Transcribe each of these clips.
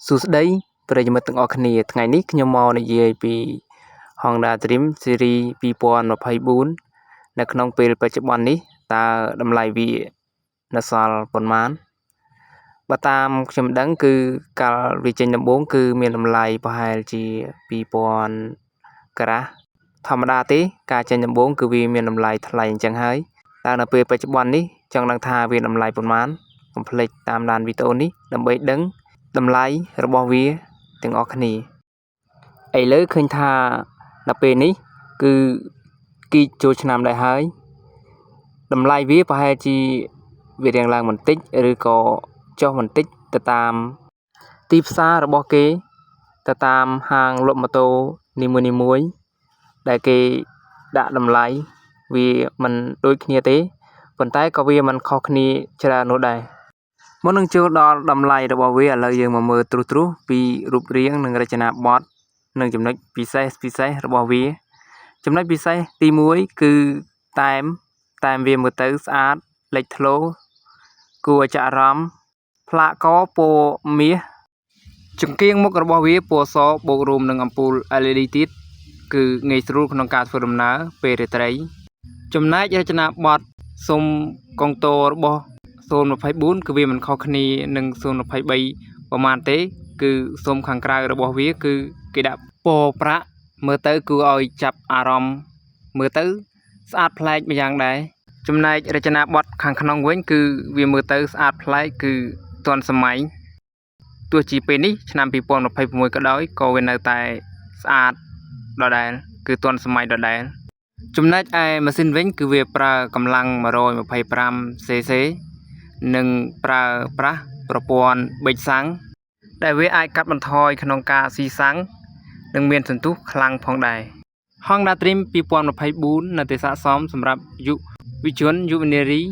សួស្តីប្រិយមិត្តទាំងអស់គ្នាថ្ងៃនេះខ្ញុំមកនិយាយពី Honda Dream Series 2024នៅក្នុងពេលបច្ចុប្បន្ននេះតើតម្លៃវានៅសល់ប៉ុន្មានបើតាមខ្ញុំដឹងគឺកាលវាចេញដំបូងគឺមានតម្លៃប្រហែលជា2000ក្រាស់ធម្មតាទេការចេញដំបូងគឺវាមានតម្លៃថ្លៃអញ្ចឹងហើយតើនៅពេលបច្ចុប្បន្ននេះចង់ដឹងថាវាតម្លៃប៉ុន្មានកុំភ្លេចតាមដានវីដេអូនេះដើម្បីដឹងតម្លៃរបស់វាទាំងអស់គ្នាឥឡូវឃើញថាដល់ពេលនេះគឺគីកចូលឆ្នាំដែរហើយតម្លៃវាប្រហែលជាវារៀងឡើងបន្តិចឬក៏ចុះបន្តិចទៅតាមទីផ្សាររបស់គេទៅតាមហាងលក់ម៉ូតូនីមួយៗដែលគេដាក់តម្លៃវាមិនដូចគ្នាទេប៉ុន្តែក៏វាមិនខុសគ្នាច្រើននោះដែរមុននឹងចូលដល់តម្លៃរបស់វាឥឡូវយើងមកមើលត្រួសៗពីរូបរាងនិងរចនាបថនិងចំណុចពិសេសពិសេសរបស់វាចំណុចពិសេសទី1គឺតែមតែមវាមើលទៅស្អាតលេចធ្លោគួរឲ្យចាក់អារម្មណ៍ផ្លាកកពណ៌មាសចង្គៀងមុខរបស់វាពណ៌សបូករួមនឹងអំពូល LED ទៀតគឺងាយស្រួលក្នុងការធ្វើដំណើរពេលរាត្រីចំណែករចនាបថសុំកុងទ័ររបស់024គឺវាមិនខុសគ្នានឹង023ប្រហែលទេគឺសុំខាងក្រៅរបស់វាគឺគេដាក់ពណ៌ប្រាក់មើលទៅគួរឲ្យចាប់អារម្មណ៍មើលទៅស្អាតប្លែកម្យ៉ាងដែរចំណែករចនាបថខាងក្នុងវិញគឺវាមើលទៅស្អាតប្លែកគឺទាន់សម័យទោះជាពេលនេះឆ្នាំ2026ក៏ដោយក៏វានៅតែស្អាតដដែលគឺទាន់សម័យដដែលចំណែកឯម៉ាស៊ីនវិញគឺវាប្រើកម្លាំង 125 cc និងប្រើប្រាស់ប្រព័ន្ធប៊ិចសាំងដែលវាអាចកាត់បន្ថយក្នុងការស៊ីសាំងនិងមានសន្ទុះខ្លាំងផងដែរ Honda Dream 2024នៅតែស័ក្តិសមសម្រាប់យុវជនយុវនារី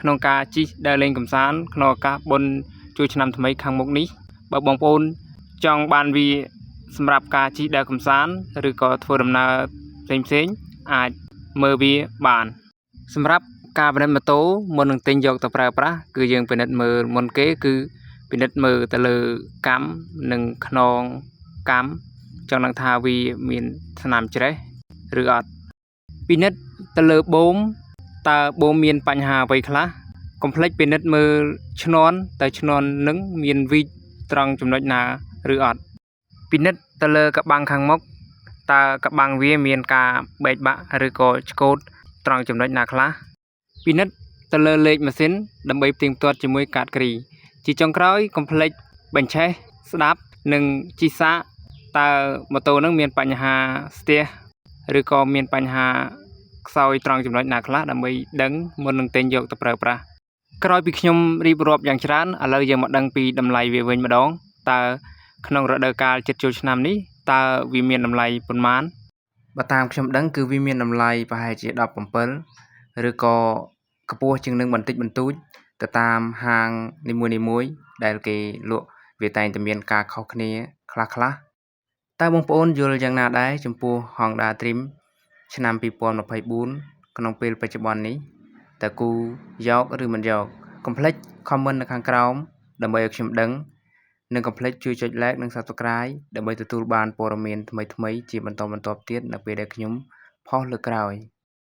ក្នុងការជិះដើរលេងកម្សាន្តក្នុងឱកាសបុណ្យចូលឆ្នាំថ្មីខាងមុខនេះបើបងប្អូនចង់បានវាសម្រាប់ការជិះដើរកម្សាន្តឬក៏ធ្វើដំណើរផ្សេងៗអាចមើលវាបានសម្រាប់ការពិនិត្យម៉ូតូមុននឹងទិញយកទៅប្រើប្រាស់គឺយើងពិនិត្យមើលមុនគេគឺពិនិត្យមើលទៅលើកាំនិងខ្នងកាំចង់ដឹងថាវាមានស្នាមច្រេះឬអត់ពិនិត្យទៅលើបូមតើបូមមានបញ្ហាអ្វីខ្លះកុំភ្លេចពិនិត្យមើលឈ្នាន់តើឈ្នាន់នឹងមានវីកត្រង់ចំណុចណាឬអត់ពិនិត្យទៅលើកបាំងខាងមុខតើកបាំងវាមានការបែកបាក់ឬក៏ឆ្កូតត្រង់ចំណុចណាខ្លះពិនិត្យទៅលើលេខម៉ាស៊ីនដើម្បីផ្ទៀងផ្ទាត់ជាមួយកាតគ្រីជាចុងក្រោយកុំភ្លេចបញ្ឆេះស្ដាប់និងជិះសាកតើម៉ូតូនឹងមានបញ្ហាស្ទះឬក៏មានបញ្ហាខ្សោយត្រង់ចំណុចណាខ្លះដើម្បីដឹងមុននឹងទិញយកទៅប្រើប្រាស់ក្រោយពីខ្ញុំរៀបរាប់យ៉ាងច្រើនឥឡូវយើងមកដឹងពីតម្លៃវាវិញម្ដងតើក្នុងរដូវកាលជិតចូលឆ្នាំនេះតើវាមានតម្លៃប៉ុន្មានបើតាមខ្ញុំដឹងគឺវាមានតម្លៃប្រហែលជា17ឬក៏ខ្ពស់ជាងនឹងបន្តិចបន្តួចទៅតាមហាងនីមួយៗដែលគេលក់វាតែងតែមានការខុសគ្នាខ្លះៗតើបងប្អូនយល់យ៉ាងណាដែរចំពោះ Honda Dream ឆ្នាំ2024ក្នុងពេលបច្ចុប្បន្ននេះតើគូយកឬមិនយកកុំភ្លេច comment នៅខាងក្រោមដើម្បីឲ្យខ្ញុំដឹងនិងកុំភ្លេចជួយចុច like និង Subscribe ដើម្បីទទួលបានព័ត៌មានថ្មីៗជាបន្តបន្ទាប់ទៀតនៅពេលដែលខ្ញុំផុសលើកក្រោយ។